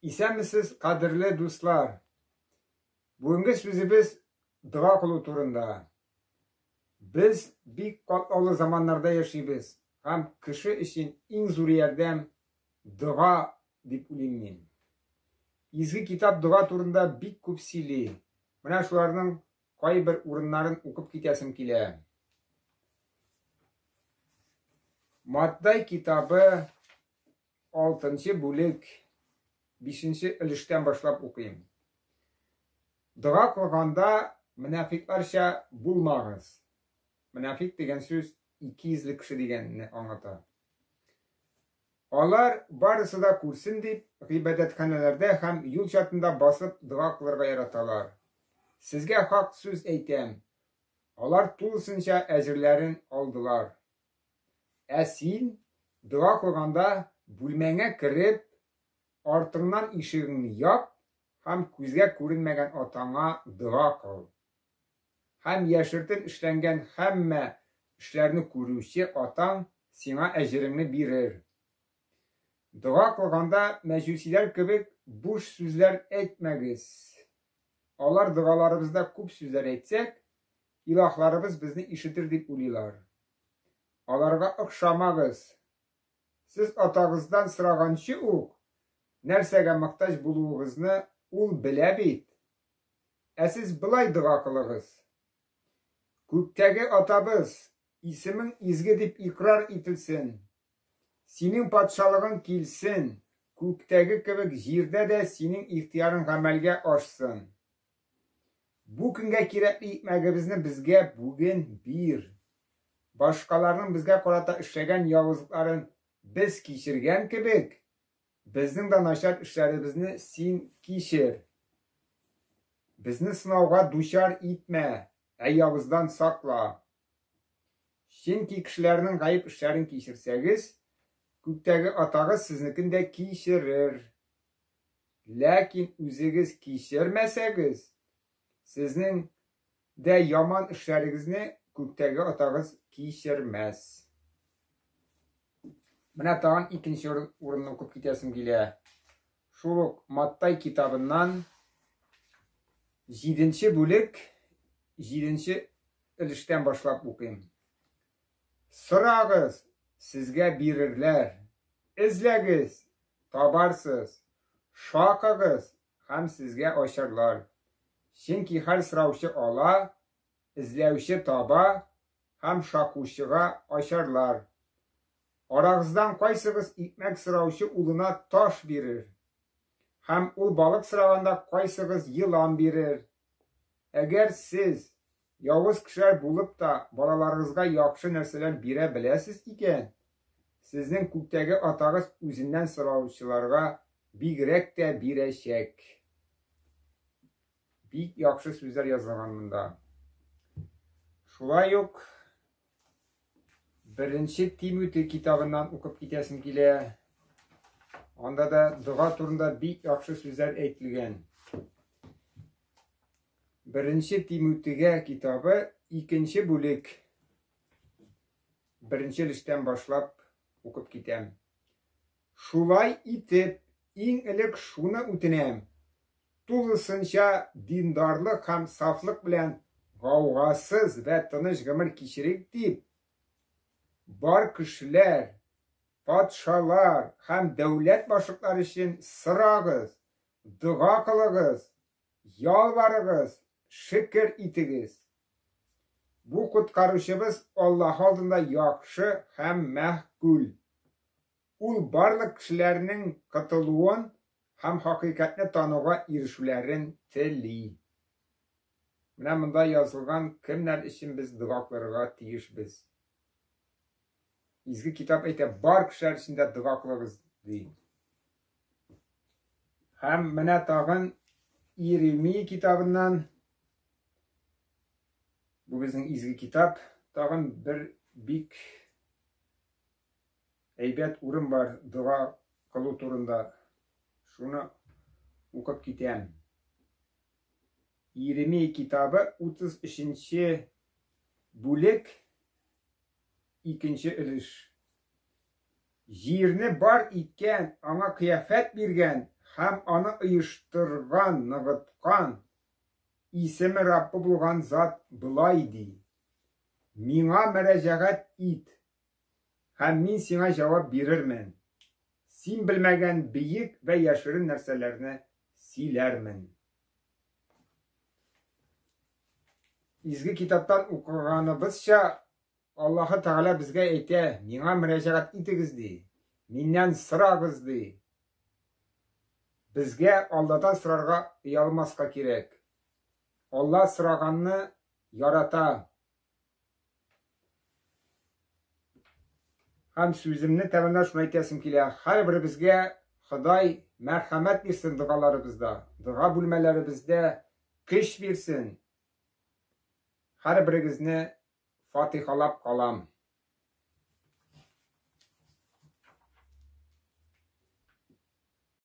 Исәнмесез, кадерле дуслар! Бүгенге сүзебез дога кылу турында. Без бик катлаулы заманнарда яшибез һәм кеше өчен иң зур ярдәм дога дип уйлыйм мин. Изге китап дога турында бик күп сөйли. Менә шуларның кайбер урыннарын укып китәсем килә. Маттай китабы Алтынчы бүлек, бишенче өлештән башлап укыйм. Дога кылганда мөнафикларча булмагыз. Мөнафик дигән сүз икейөзле кеше дигәнне аңлата. Алар барысы да күрсен дип, гыйбадәтханәләрдә һәм юл чатында басып дога кылырга яраталар. Сезгә хак сүз әйтәм, алар тулысынча әҗерләрен алдылар. Ә син, дога кылганда, бүлмәңә кереп, артыңнан ишегеңне яп һәм күзгә күренмәгән Атаңа дога кыл. Һәм яшертен эшләнгән һәммә эшләрне күрүче Атаң сиңа әҗереңне бирер. Дога кылганда мәҗүсиләр кебек буш сүзләр әйтмәгез. Алар догаларыбызда күп сүзләр әйтсәк, илаһларыбыз безне ишетер дип уйлыйлар. Аларга охшамагыз. Сез атагыздан сораганчы ук, нәрсәгә мохтаҗ булуыгызны ул белә бит. Ә сез болай дога кылыгыз, Күктәге Атабыз, исемең изге дип икърар ителсен. Синең патшалыгың килсен, күктәге кебек җирдә дә синең ихтыярың гамәлгә ашсын. Бу көнгә кирәкле икмәгебезне безгә бүген бир. Башкаларның безгә карата эшләгән явызлыкларын без кичергән кебек, безнең дә начар эшләребезне син кичер. Безне сынауга дучар итмә, ә явыздан сакла. Чөнки кешеләрнең гаеп эшләрен кичерсәгез, күктәге Атагыз сезнекен дә кичерер. Ләкин үзегез кичермәсәгез, сезнең дә яман эшләрегезне күктәге Атагыз кичермәс. Менә тагын икенче урынны укып китәсем килә. Шул ук Маттай китабыннан 7 бүлек 7 өлештән башлап укыйм. Сорагыз, сезгә бирерләр. Эзләгез, табарсыз. Шакыгыз, һәм сезгә ачарлар. Чөнки һәр сораучы ала, эзләүче таба һәм шакучыга ачарлар. Арагыздан кайсыгыз икмәк сораучы улына таш бирер? Һәм ул балык сораганда кайсыгыз елан бирер? Әгәр сез, явыз кешеләр булып та, балаларыгызга яхшы нәрсәләр бирә беләсез икән, сезнең күктәге Атагыз үзеннән сораучыларга бигрәк тә бирәчәк. Бик яхшы сүзләр язылган монда. Шулай ук Беренче Тимути китабыннан укып китәсем килә. Анда да дога турында бик яхшы сүзләр әйтелгән. Беренче Тимутигә китабы, икенче бүлек. Беренче өлештән башлап укып китәм. Шулай итеп, иң элек шуны үтенәм, тулысынча диндарлык һәм сафлык белән гаугасыз вә тыныч гомер кичерик дип, бар кешеләр, патшалар һәм дәүләт башлыклары өчен сорагыз, дога кылыгыз, Ялварыгыз, шөкер итегез. Бу Коткаручыбыз Аллаһ алдында яхшы һәм мәгъкуль. Ул барлык кешеләрнең котылуын һәм хакыйкатьне тануга ирешүләрен тели. Менә монда язылган кемнәр өчен без дога кылырга тиешбез. Изге китап әйтә, бар кешеләр өчен дә дога кылыгыз, ди. Һәм менә тагын Иеремия китабыннан бу безнең изге китап, тагын бер бик әйбәт урын бар дога кылу турында. Шуны укып китәм. Иеремия китабы 33 бүлек, икенче өлеш. Җирне бар иткән, аңа кыяфәт биргән һәм аны оештырган, ныгыткан, исеме Раббы булган зат болай ди, Миңа мөрәҗәгать ит, һәм мин сиңа җавап бирермен, син белмәгән бөек вә яшерен нәрсәләрне сөйләрмен. Изге китаптан укыганыбызча, Аллаһы Тәгалә безгә әйтә, миңа мөрәҗәгать итегез, ди, миннән сорагыз, ди. Безгә Алладан сорарга оялмаска кирәк. Алла сораганны ярата. Һәм сүземне тәмамлап шуны әйтәсем килә, һәрберебезгә Ходай мәрхәмәт бирсен догаларыбызда, дога бүлмәләребездә көч бирсен. Һәрберегезне фатихалап калам.